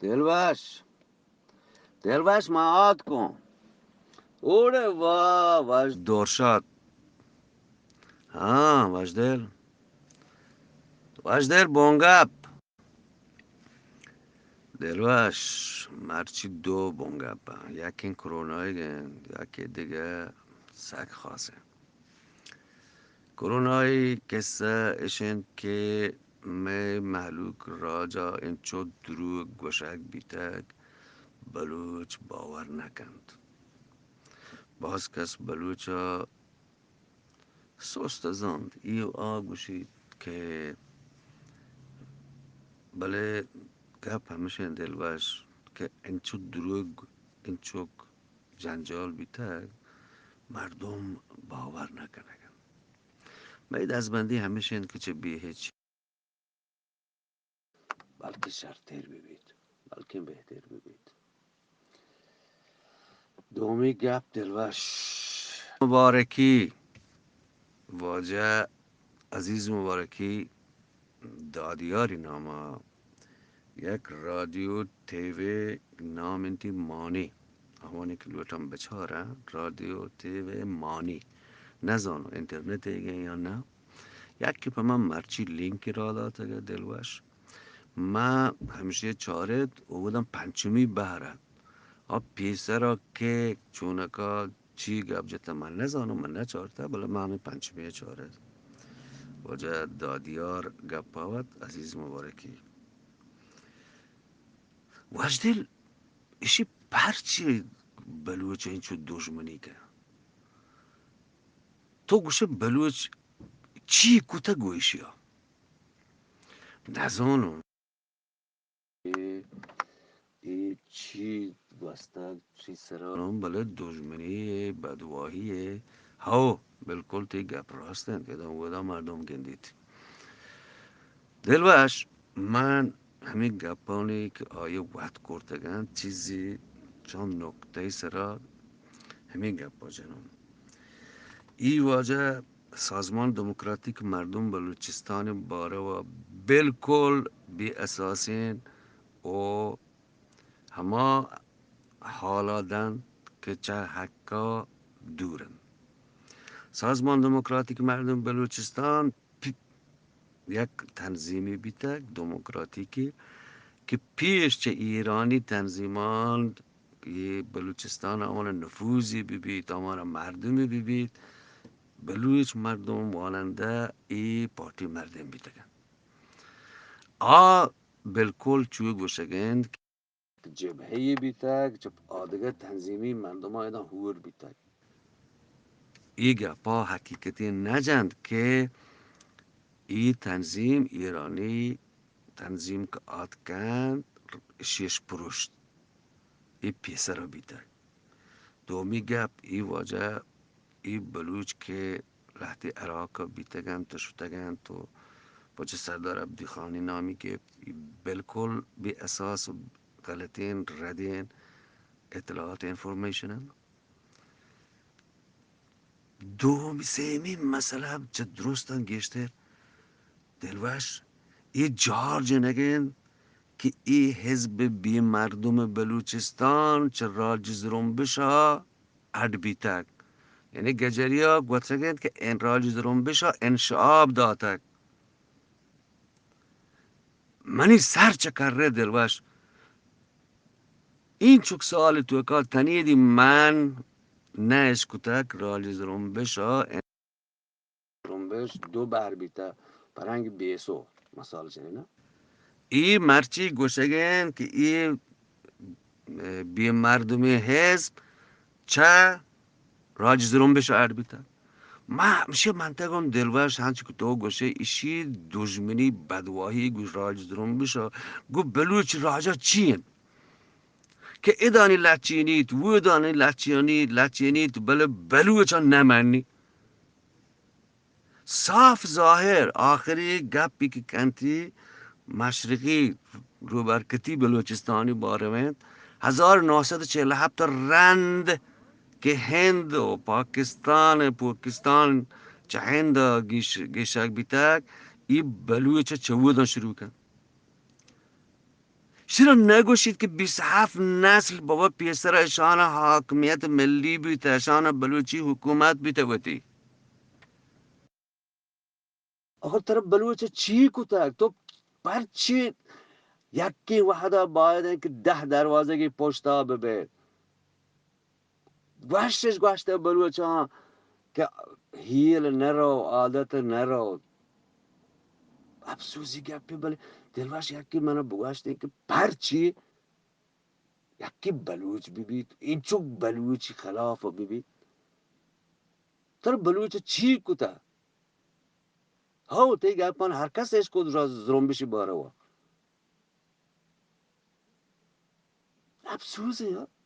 دلوش، دلوش، ما آتکوں. اوڑے واہ، وش دورشات. ہاں، وشدل. وشدل بونگپ. دلوش، مرچی دو بونگپ. یکیں کرونائیگ انت، یکے دگہ سک خاص انت. کرونائی قصہ اش انت کہ مئے مہلوک راجا انچو دروگ گوشگ بیتگ، بلوچ باور نہ کنت. باز کس بلوچا سست زانت، ای و آ گوشیت کہ بلے گپ ہمیش انت دلوش کہ انچو دروگ، انچوک جنجال بیتگ، مردم باور نہ کنگ انت. مئے دزبندی ہمیش انت کہ چہ بے ہچ بلکیں شرتر بہ بیت، بلکیں بہتر بہ بیت. دومی گپ دلوش. مبارکی، واجہ عزیز مبارکی دادیاری ناما یک رادیو تیوے نام انتی مانی. آوانی کہ لوٹاں بچاراں، رادیو تیوے مانی. نزانو انٹرنیٹ ایگیں یا نہ. یکے پہ من مرچی لینک را داتگ دلوش. من ہمشی چارت و گدم پنچمی بہر ات. آ پیسرا کہ چونکا چی گپ جتہ من نزانو، من نچارتہ، بلے من ہمیں پنچمی چارت. واجہ دادیار گپ آورت، عزیز مبارکی. وشدل، اشی پرچی بلوچ انچو دژمنی کن؟ تو گوشے بلوچ چی کتگ گو اشیا؟ نزانو. اے، اے چی گوستگ، چی سرا؟ بلے دژمنی اے، بدواہی اے. ہو، بالکل تئی گپ راست انت. ادا اودا مردم گندیت. دلوش، من ہمے گپانی کہ آئی ء وت کرتگ انت، چیزے چند نکتہ ء سرا ہمے گپ ء جناں. ای واجہ سازمان دموکراتیک مردم بلوچستان ء باروا بالکل بے اساسیں و ہما حالا دنت کہ چہ حقا دور انت. سازمان دموکراتیک مردم بلوچستان پی-، یک تنظیمی بیتگ دموکراتیکی کہ پیش چہ ایرانی تنظیمان یہ بلوچستان آوان نفوذی بہ بیت، آوان مردمی بہ بیت، بلوچ مردم وانندہ ای پارٹی مردم بیتگ. آ بالکل چو گوشگ انت کہ جبہہ یے بیتگ، چہ آدگہ تنظیمی مردماں ادا ہور بیتگ. ای گپا حقیقتی نہ جنت کہ ای تنظیم ایرانی تنظیم کہ آتکنت، شیش پروشت، ای پیسرا بیتگ. دومی گپ، ای واجہ، ای بلوچ کہ لہتے عراق بیتگ انت و شتگ انت و پچ سردار عبدی خانی نامی گپت، ای بالکل بے اساس و غلطین، ردین اطلاعات، انفارمیشن انت. دومی، سیمی مسئلہ چہ درستاں گیشتر دلوش، اے جار جنگ انت کہ اے حزب بے مردم بلوچستان چہ راج زرمبش ء اڈ بیتگ. یعنی گجریا گوتگ انت کہ این راج زرمبش ء انشعاب داتگ. منی سر چہ کرے دلوش. اینچک سال توکا تنیدی من نہ اشکتگ راج زرمبش ء زرمبش دو بہر بیتہ، پرنگ بیسو مثال چنین نا. ای مرچی گوشگ انت کہ ای، اه، بے مردمی حزب چہ راج زرمبش اڈ بیتہ. ما ہمشی منتگم دلوش ہنچ کہ تو گوشے، اشی دژمنی بدواہی گو راج زرمبش گو بلوچ راجا چی انت کہ ادانی لچینیت، وودانی لچینی-، لچینیت، بلے بلوچان نہ منی. صاف ظاہر آخری گپی کہ کنتی مشرقی روبرکتی بلوچستانی بارو انت، ہزار نو سد چہل ہپت رند کہ ہند و پاکستان، پاکستان چہ ہند گیش-، گیشگ بیتگ، ای بلوچ چہ اوداں شروع کن. چرا نگوشیت کہ بیست ہفت نسل بابا پیسر اشان حاکمیت ملی بیت، اشان بلوچی حکومت بیت وتی؟ آخر ترا بلوچ چی کتگ؟ تو پرچی یکی وحدہ باید انت کہ دہ دروازگی پشتا ببیت؟ گوشتش گوشتہ بلوچاں کہ ہیل نہ رو، عادت نہ رو۔ افسوسی گپے، بلے دلوش یکی من بگوشت کہ پرچی یکی بلوچ ببیت، اینچک بلوچی خلاف ببیت؟ ترا بلوچ چی کتہ؟ ہو، تئی گپان ہر کس اش کو زرمبشی باروا۔ افسوس ہے یار۔